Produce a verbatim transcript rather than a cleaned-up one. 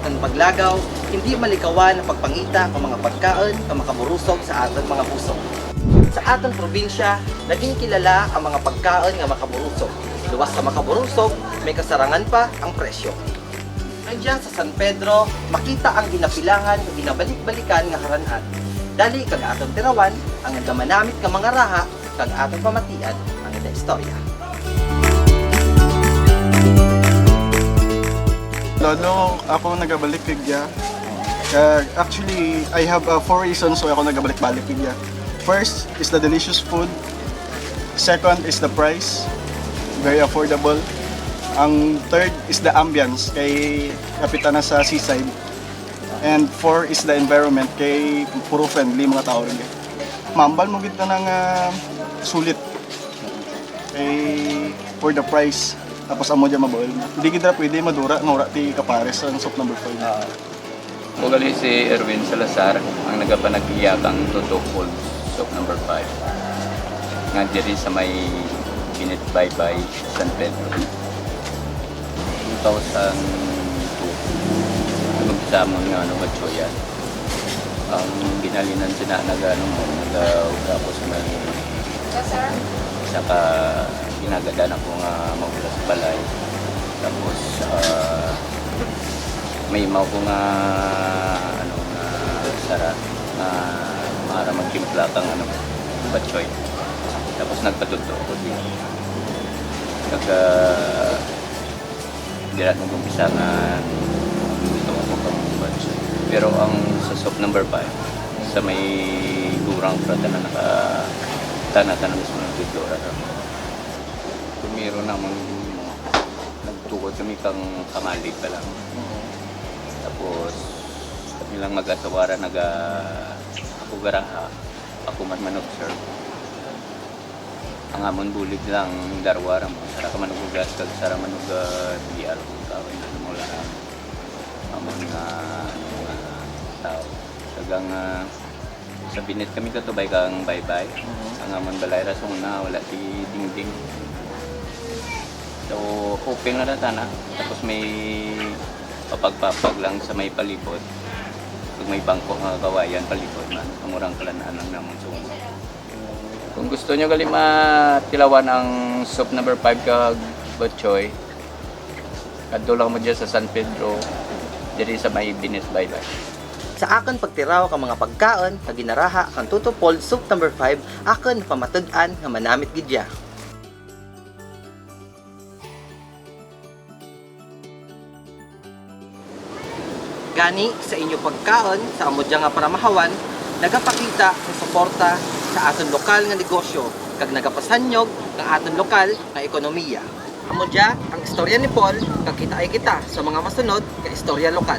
Ang paglagaw, hindi malikawan ang pagpangita kang mga pagkaon nga makaburusog sa atun mga busog. Sa atun probinsya, naging kilala ang mga pagkaon nga makaburusog. Luwas sa makaburusog, may kasarangan pa ang presyo. Andya sa San Pedro, makita ang ginapilahan nga ginabalik-balikan nga haran-an. Dali kag atun tirawan ang nagamanamit nga mga raha kag atun pamatian ang ila istorya. Lolo, ako nagabalik kagya. Kag, actually, I have uh, four reasons why ako nagabalik-balik kagya. First is the delicious food. Second is the price. Very affordable. Ang third is the ambience. Kay hapit tana sa seaside. And four is the environment. Kay puro friendly mga tao rugya. Mahambal mo gid tana nga sulit. Kay for the price. Tapos amo dya mabaul. Hindi gid ra pwede madura nga wara ti kapares ang soup number five. Ako gali si Erwin Salazar, ang nagapanag-iya kang Toto Cold Soup number five. Nga diri sa may Binit Baybay, San Pedro. Two thousand two, nag-umpisa amon nga ano, batchoyan. Ang ginhalinan sina nag-ano mo, nag-uga ko sa may isa ka ginagad-an nako nga maula sa balay. Tapos, ah, may imaw ko nga, ano, nga sara nga maaram magtimpla kang, ano, batchoy. Tapos nagpatudlo ako diri. Nag, ah, dira nag-umpisa nga gusto ko kang batchoy. Pero ang sa soup number five, sa may gurang, pra tana naka, tana, tana mismo nagtudlo ra. Primero namon, nagtukod kami kang kamali pa lang. Tapos, kami lang mag-asawa ra naga, ako garaha, ako man man-observe. Ang amon bulig lang darwa ra mo, sara ka man-ugas kag sara man-ugas B R kung kaon, ano mo lang. Amon nga, ano nga tao. Kag ang, ah, sa Binit kami katubay kang Baybay. Ang amon balay ra sa una, wara ti dingding. So, open na ra tana. Tapos may papagpapag lang sa may palibot. Kag may bangko nga kawayan palibot man. Amo ra ang kalan-an lang namon sa una. Kung gusto nyo gali matilawan ang soup number five kag batchoy, kadto lang mo dyan sa San Pedro, diri sa may Binit Baybay. Sa akun pagtiraw kang mga pagkaon nga ginaraha kang Toto Paul Soup number five, akun napamatud-an nga manamit gid dya. Gani, sa inyo pagkaon, sa amo dya nga paramahawan, nagapakita kang suporta sa atun lokal nga negosyo, kag nagapasanyog kang atun lokal nga ekonomiya. Amo dya ang istorya ni Paul, kag kitaay kita sa mga masunod nga istorya lokal.